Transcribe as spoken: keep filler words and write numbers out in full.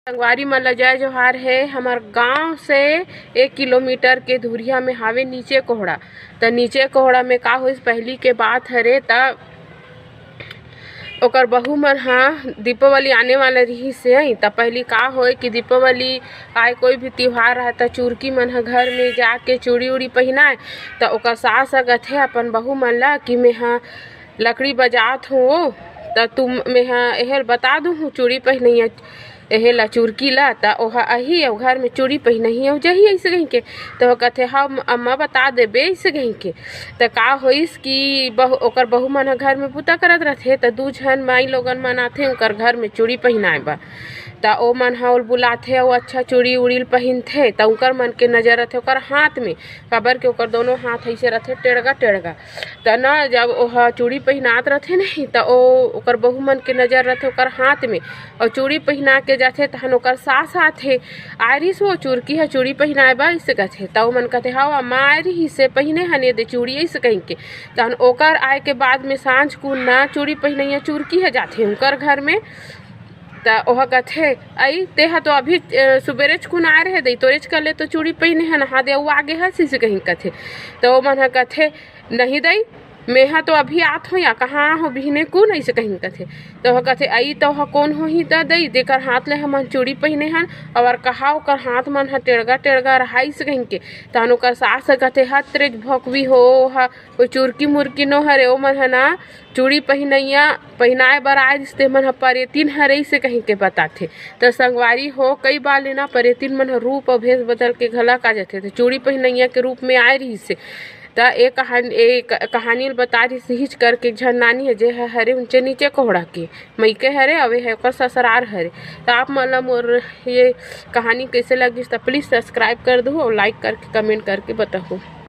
संगवारी मन ल जय जोहार हे। हमर गांव से एक किलोमीटर के दूरिया में हावे नीचे कोहड़ा। त नीचे कोहड़ा में का होइस, पहली के बात हरे, त ओकर बहू मन ह दीपावली आने वाला रिहिस हे, त पहली का होय कि दीपावली आए, कोई भी तिहार रहे, त चुरकी मन ह घर में जाके चूड़ी उड़ी पहिनाए। त ओकर सास ह कथे अपन बहू मन ला कि मैं ह लकड़ी बजात हूँ, त तुम मैं ह एहर बता दूँ हूँ, चूड़ी पहिनैया एहे ला चुरकी ला, त ओहा आही अउ घर में चूड़ी पहिनही अउ जही, अइसे कहिके। त ओह कथे, "हाँ, अम्मा बता देबे," अइसे कहिके। त का होइस कि बहू, ओकर बहू मन ह घर में बूता करत रथे, त दू झन माई लोगन मन आथे ओकर घर में चूड़ी पहिनाए बर। त ओ मन ह ओल बुलाथे अउ अच्छा चूड़ी उड़ी ल पहिनथे, त ओकर मन के नजर रथे ओकर हाथ में, काबर के ओकर दोनों हाथ अइसे रथे टेड़गा टेड़गा। त न जब ओह चूड़ी पहिनात रथे नहीं, त ओ ओकर बहू मन के नजर रथे ओकर हाथ में, अउ चूड़ी पहिना के जाथे, तहन ओकर सास आथे, "आय रिहिस वो चुरकी ह चूड़ी पहिनाए बर," अइसे कथे। त ओमन कथे, "हव अम्मा, आय रिहिस हे, पहिने हन ये दे चूड़ी," अइसे कहिके। तहन ओकर आए के बाद में सांझ कुन ना चूड़ी पहिनैया चुरकी ह जाथे उनकर घर में। त ओह कथे, "अई, तेहा तो अभी, अ, सुबेरेच कुन आए रहे दई, तोरेच कर ले तो चूड़ी पहिने हन, नहा दे अउ आगे हस," अइसे कहिके कथे। त ओमन ह कथे, "नहीं दई, मेहा तो अभी आत हो या कहाँ हो बिहने कुन," अइसे कहिके कथे। त ओह कथे, "अई, त ओह कोन होही त दई, जेकर हाथ ले हमन चूड़ी पहिने हन, अउ कहा ओकर हाथ मन ह टेड़गा टेड़गा रहाइस," कहिके। तहन ओकर सास ह कथे, "हत रे भोकवी हो, ओह कोई चुरकी मुरकी नो हरे, ओमन ह ना चूड़ी पहिनैया पहिनाए बर आए रिहिस, ते मन ह परेतिन हरे," अइसे कहिके बताथे। त संगवारी हो, कई बार ले ना परेतिन मन ह रूप अउ भेष बदल के घलक आ जाथे, त चूड़ी पहिनैया के रूप में आए रिहिस हे। त ए कहान-, ए क-, कहानी ल बता रिहिस हिच करके एक झन नानी हे, जे ह हरे उनचे नीचे कोहड़ा के मइके हरे, अउ ए ह ओकर ससुरार हरे। त आप मन ल मोर ये कहानी कइसे लगिस, त please subscribe कर दहू अउ like करके comment करके बताहू।